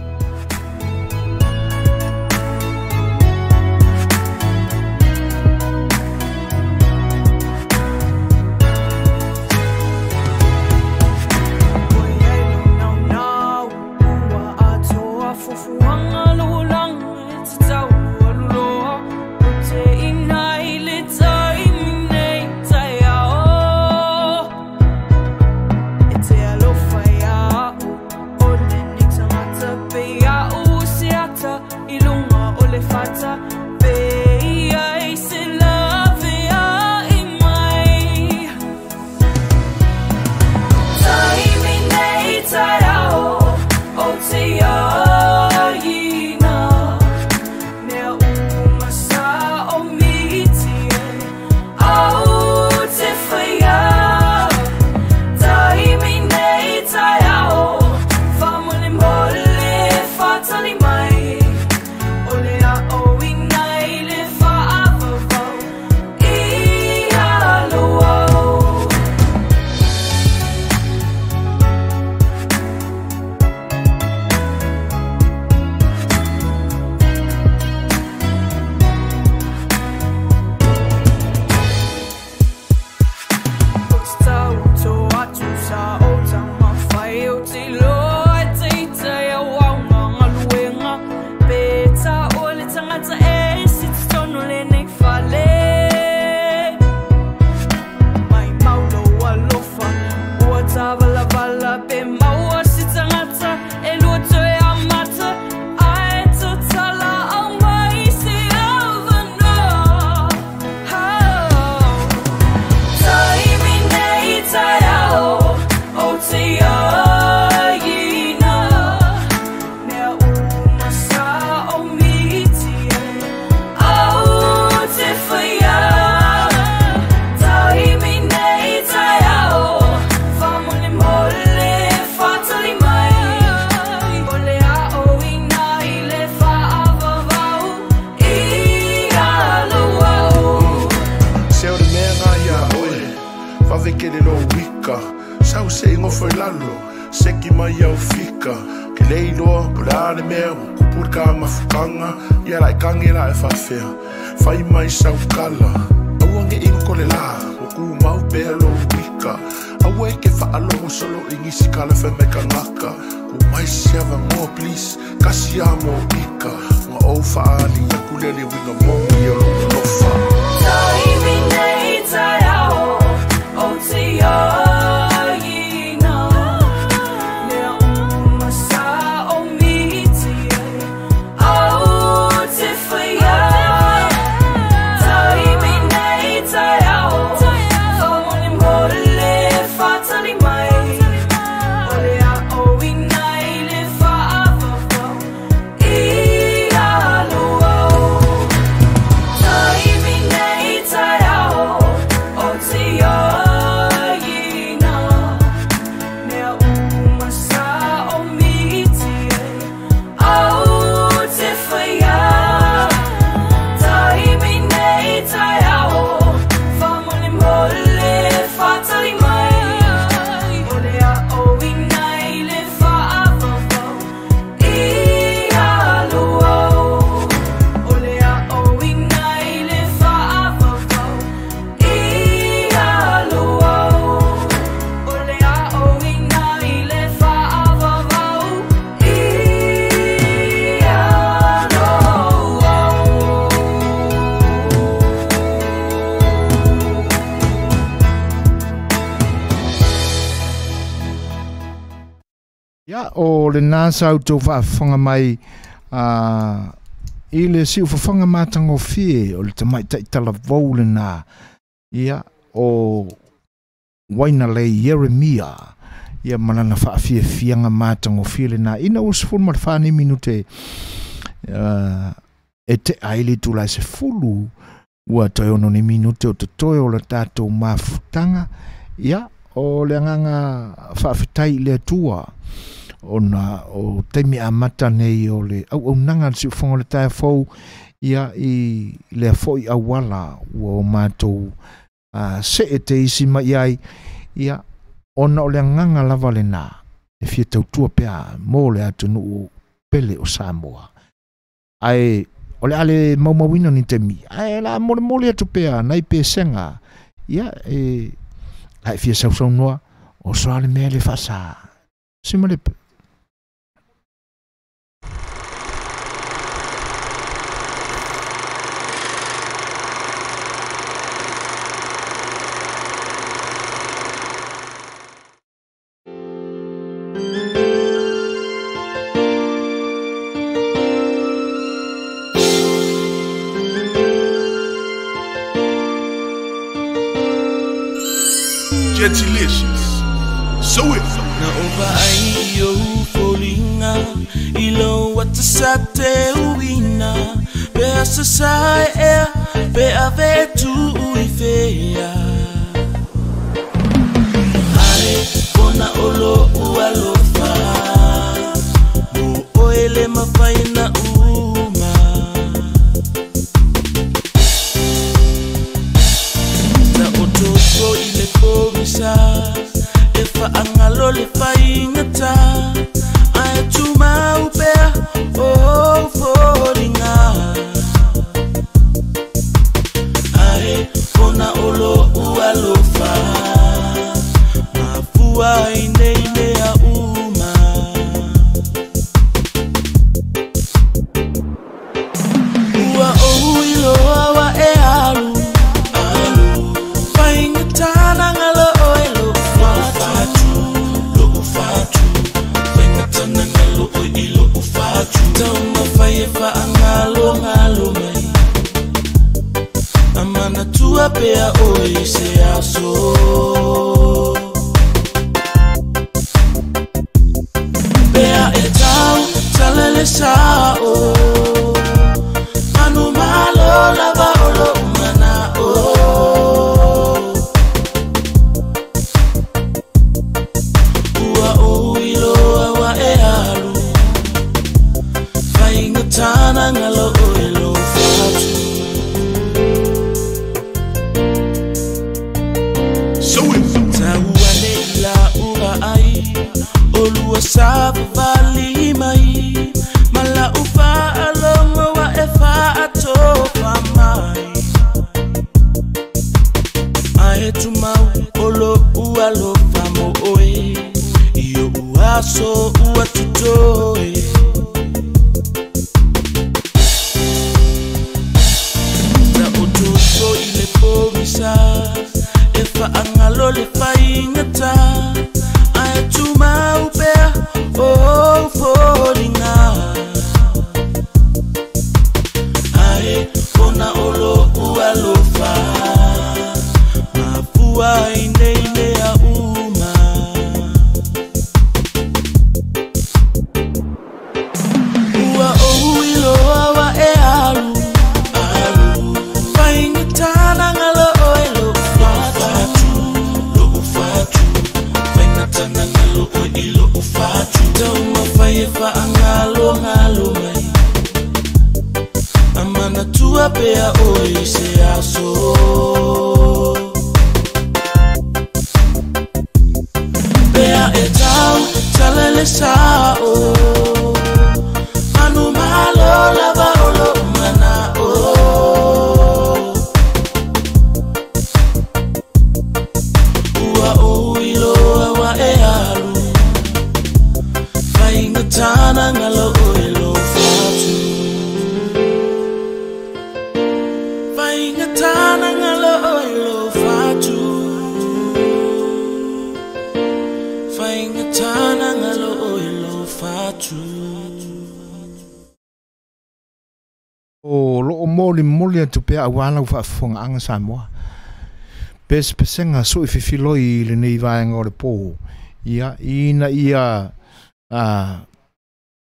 Ia o le nasa au tau faafofoga mai i le siufofoga matagofie o le tamaitai talavou lenā ia o Wainalei Ieremia ia ma lana faafiafiaga matagofie lenā ina ua 14 ni minute e te ai le itulā e 10 ua toe 6 ni minute o totoe o le tatou mafutaga ia o le agaga faafetai i le Atua ona o taimi amata nei o le auaunaga a le siufofoga o le taeao fou ia i lea foi auala ua o matou see te isi mai ai ia ona o le agaga lava lenā e fia tautua pea mo le atunuu pele o Samoa. Ae o le a le maumauina ni taimi ae la molemole atu pea nai pesega ia e a e fia sausaunoa o soa le mea le faasa simalepe. Jetylicious. So it. Na ova ai o folinga i lo wata te uina pe asa e pe ave tu i fea ai kona olo ualofa mo oele mafaina uma na otoso ile pomisa e faangalo le faingata ai tumau pea o folinga ai kona olo ualofa mafua ine mea uma ua ou iloa wa e alu alu faingatana ngalo oe lo fatu lo fatu faingatana ngalo oe ilo fatu tauma faie faangalo ngalo mai amana tua pea oe se aso pea e tau talele sao manu malo lava olo umana o ua o iloa wa e alu faingatana ngalo oe lo fatu. So it. Taua nei la ura ai olua savavali mai mala ufa alongo wa e faatofa mai ae tumau olo ualofa mo oe io uaso uatutoe na otoso ile pomisa e faangalo le faingata ae tumau pea o folinga ae kona olo ualofa mafua ine mea uma ua ou iloa wa e alu alu faingatana ngalo oe lo fatu lo fatu faingatana ngalo oe ilo fatu tauma faie faangalo ngalo mai amana tua pea oe se aso pea e tau talele sao manu malo lava olo umana o ua o iloa wa e alu faingatana ngalo oe lo fatu faingatana ngalo oe lo fatu faingatana ngalo oe lo O loo molimoli atu pea auā lau faafofogaaga Samoa. Pesepesega sui fefiloi i lenei vaega o le pō. Ia, ina ia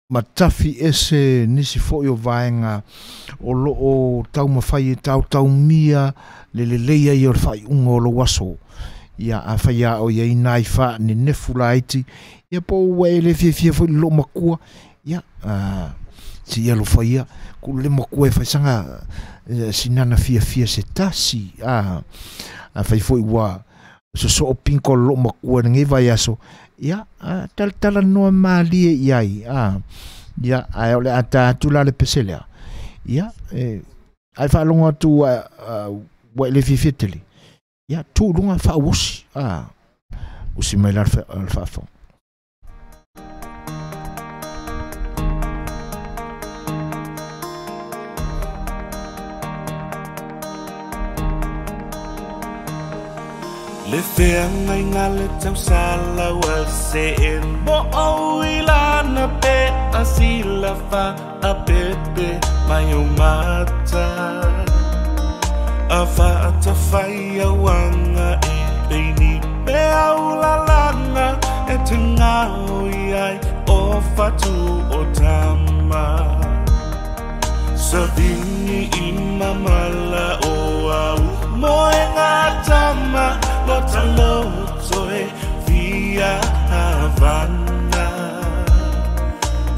matafi ese nisi foi o vaega o loo taumafai e tautaumia le lelei ai o le faaiuga o lou aso. Ia, afai lava o i ai nai faanenefu laiti, ia po ua e le fiafia foi i le loomatua, ia, se i alofa ia, ku le matua e faisaga sinana fiafia se tasi, afai foi ua sosoo pinko o le loomatua i lenei vaiaso, ia, talatalanoa malie i ai, ia, ae o le a ta atu la le pese lea, ia, e, ae faalogo atu ua e le fiafia tele, ia, tuu i luga faauosi, usi mai la le faafofoga. Le feagaiga le tausala ua see mo ou i lana pe a silafa a pepe mai o mata. A faatafai auaga e peini pe aulalanga e te ngao i ai o fatu o tama. Savini i mamala o au moe ngā tama lo taloto e via Havana.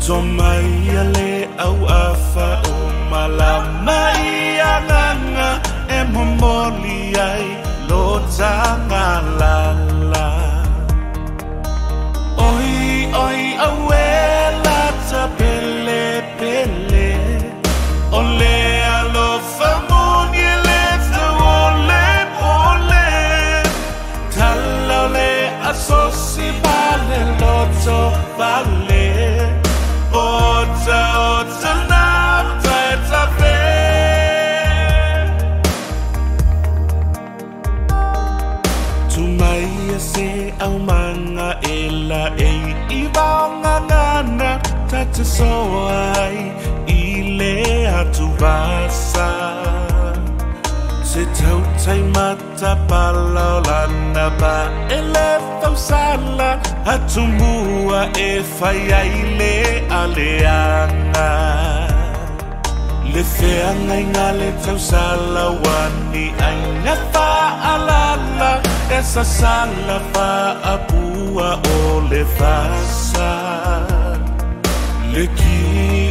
To mai a le au afa o malama i anganga e momoli ai lo tangalala. Oi, oi, awe la ta pele pele. O le alofa moni le te ole ole. Tala o le asosi vale loto vale. Ota, ota, na, ta, ta, fe. Tumai a se au manga e la e i vaonga ngana ta te soa ai i le atu vasa. Se tautai mata palaolana ba e le fausala atumua e fai ai le aleaga. Le feagaiga le tausala ua ni aiga faalala e sasala faapua o le fasa. Le ki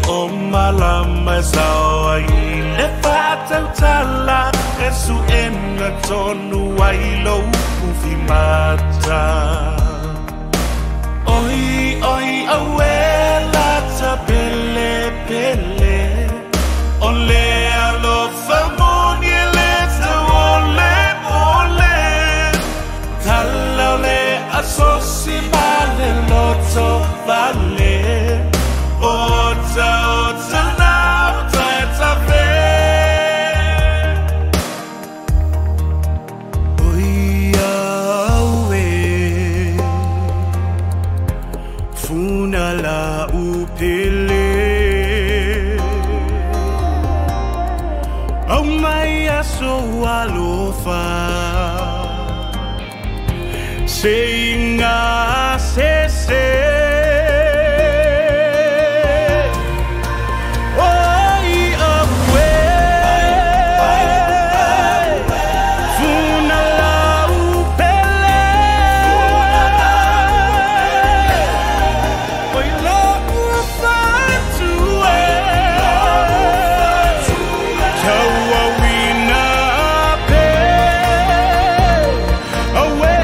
o malama e sao ai le faatautala e suena tonu ai lou ufimata. Oi, oi, awe la ta pele pele. O le alofa moni e le te ole ole. Tala o le asosi ma le loto vale. Ota, ota, na, ota, e ta fe. Oi, aue, funa la upele. Au mai aso alofa. Se inga se se. Oi, aue, funa la upele. Oi, lo ufatue. Taua wina pe. Aue.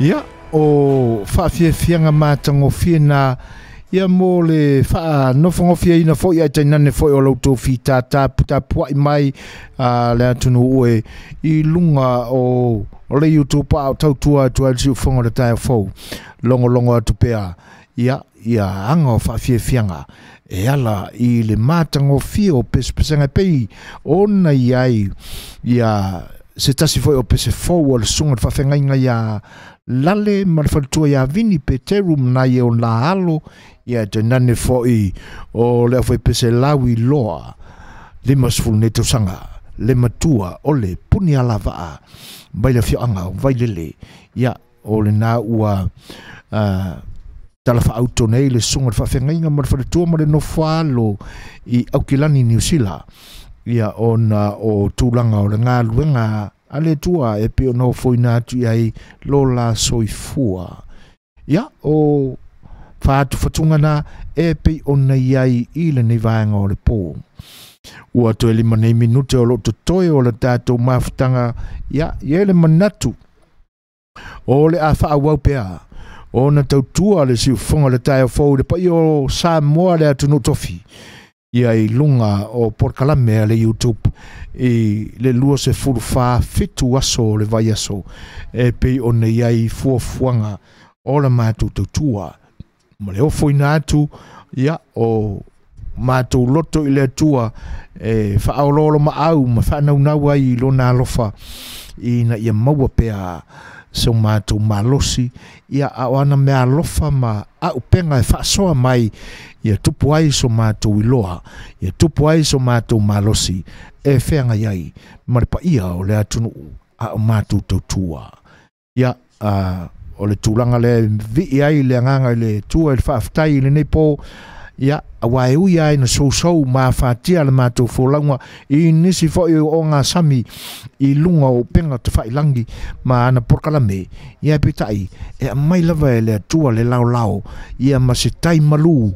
Ia o faafiafiaga matagofie na ia mo le faanofogofiaina foʻi ae tainane foʻi o loutou fitātā tapuaʻi mai le atunuu e i luga o le YouTube a o tautua atu ai le siufofoga o le taeao fou logologo atu pea ia ia aga o faafiafiaga e ala i le matagofie o pesepesega e pei ona i ai ia se tasi foi o pese fou o le susuga le faafeagaiga iā Lale ma le faletua iā Vini Peteru ma nai e o la alo ia e tainane foʻi o le aufaipese lau iloa 50 nei tausaga le matua o le puni alavaa mai le afioaga o Vailele ia o lena ua tala faauto nei le susuga le faafeagaiga ma le faletua ma le nofoalo i Aukilani Niu Sila ia ona o tulaga o le galuega a le Atua e pei ona ofoina atu i ai lo la soifua. Ia o faatufatuga na e pei ona i ai i lenei vaega o le pō. Ua toe 5 nei minute o loo totoe o le tatou mafutaga ia i le manatu o le a faaauau pea ona tautua le siufofoga o le taeao fou i le paia o Samoa le atunuu tofi ia i luga o polokalame a le YouTube i le 24 aso o le vaiaso e pei ona i ai fuafuaga o la matou tautua ma le ofoina atu ia o matou loto i le Atua e faaoloolomaau ma faanaunau ai i lona alofa ina ia maua pea so matou malosi ia a o ana mea alofa ma aupega e faasoa mai ia tupu ai so matou iloa ia tupu ai so matou malosi e feagai ai ma le paia o le atunuu a o matou tautua. Ia o le tulaga lea e vii ai le agaga i le Atua i le faafetai i lenei pō ia aua e ui ai na sousou ma afatia le matou folauga i nisi foʻi o ogasami i luga o upega tafailagi ma ana polokalame ia peitai e aumai lava e le Atua le laolao ia ma se tai malū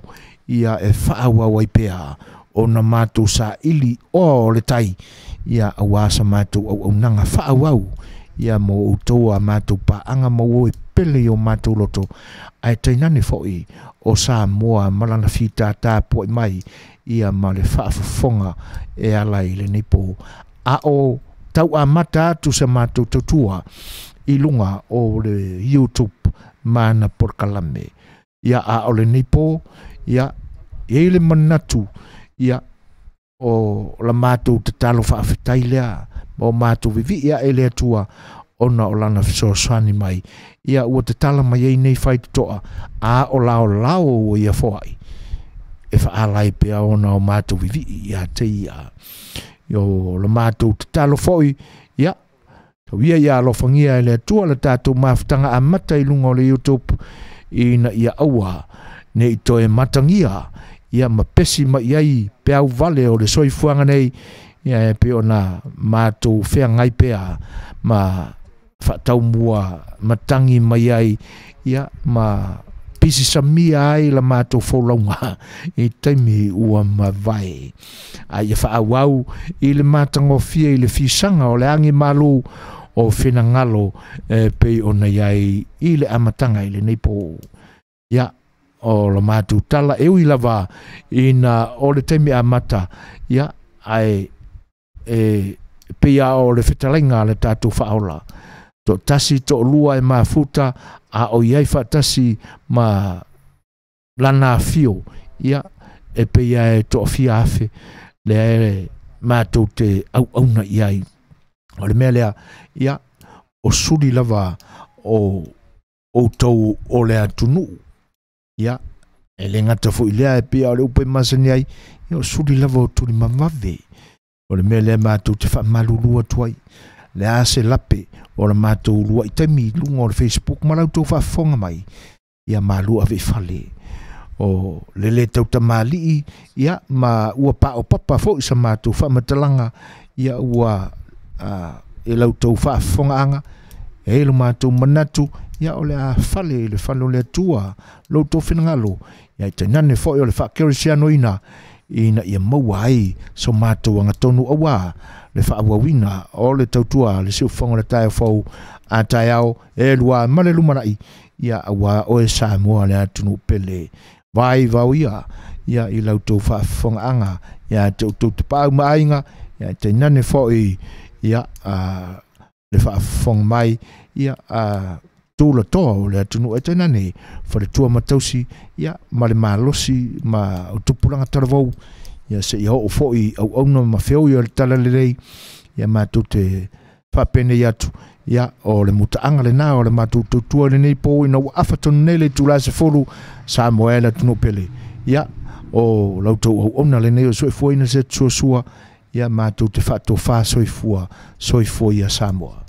ia e faaauau ai pea ona matou saili oa o le tai ia auā sa matou auaunaga faaauau ia mo outou a matou paaga ma ua e pele i o matou loto ae tainane foʻi o Samoa ma lana fitātā puaʻi mai ia ma le faafofoga e ala i lenei pō a o tauamata atu sa matou tautua i luga o le YouTube ma ana polokalame ia a o lenei pō ia e i ai le manatu ia o la matou tatalo faafetai lea ma o matou vivii ae le Atua ona o lana fesoasoani mai ia ua tatala mai ai nei faitotoa a o laolao ua ia foai e faaala ai pea ona o matou vivii ia te ia. O la matou tatalo foi ia tau ia ia alofagia e le Atua le tatou mafutaga amata i luga o le YouTube ina ia aua nei toe matangia ia ma pesi mai ai peau vale o le soifuaga nei ia e pei ona matou feagai pea ma faataumua matangi mai ai ia ma pisisamia ai la matou folauga i taimi ua mavae. A ia faaauau i le matagofie i le fisaga o le agi malu o finagalo e pei ona i ai i le amataga i lenei pō. Ia o la matou tala e ui lava ina o le taimi amata ia ae e pei a o le fetalaiga a le tatou faaola toatasi toalua e mafuta a o i ai faatasi ma lana afio ia e pei a e toafia afe lea e matou te auauna i ai. O le mea lea ia o suli lava o outou o le atunuu ia e le gata foi lea e pei o le upu e masani ai ia o suli lava o tulimavave. O le mea lea matou te faamalulu atu ai le a se lape o le matou luaʻi taimi i luga o le Facebook ma la outou faafofoga mai ia malu ave i fale o le lē tautamalii ia ma ua paopapa foʻi sa matou faamatalaga ia ua e la outou faafofogaaga e ai lo matou manatu ia o le a fale i le fale o le Atua lo outou finagalo ia e tainane foʻi o le faakerisianoina ina ia maua ai so matou agatonu auā le faaauauina o le tautua a le siufofoga o le taeao fou a taeao e lua ma le lumanai, ia auā oe Samoa le atunuu pele vaivao ia ia i la outou faafofogaaga ia te outou tapaau ma aiga, ia tainane foi ia le faafofoga mai ia a tulatoa o le atunuu, e tainane faletua ma tausi, ia ma le malosi ma o tupulaga talavou, ia seia oo foi auauna ma feoi o le talalelei. Ia matou te faapenei atu, ia o le mutaaga lena o le matou tautua i lenei po ina ua afa tonu nei le itula 10. Samoa e le atunuu pele, ia o la outou auauna lenei o soifuaina se suasua, ia matou te faatofā. Soifua, soifua ia Samoa.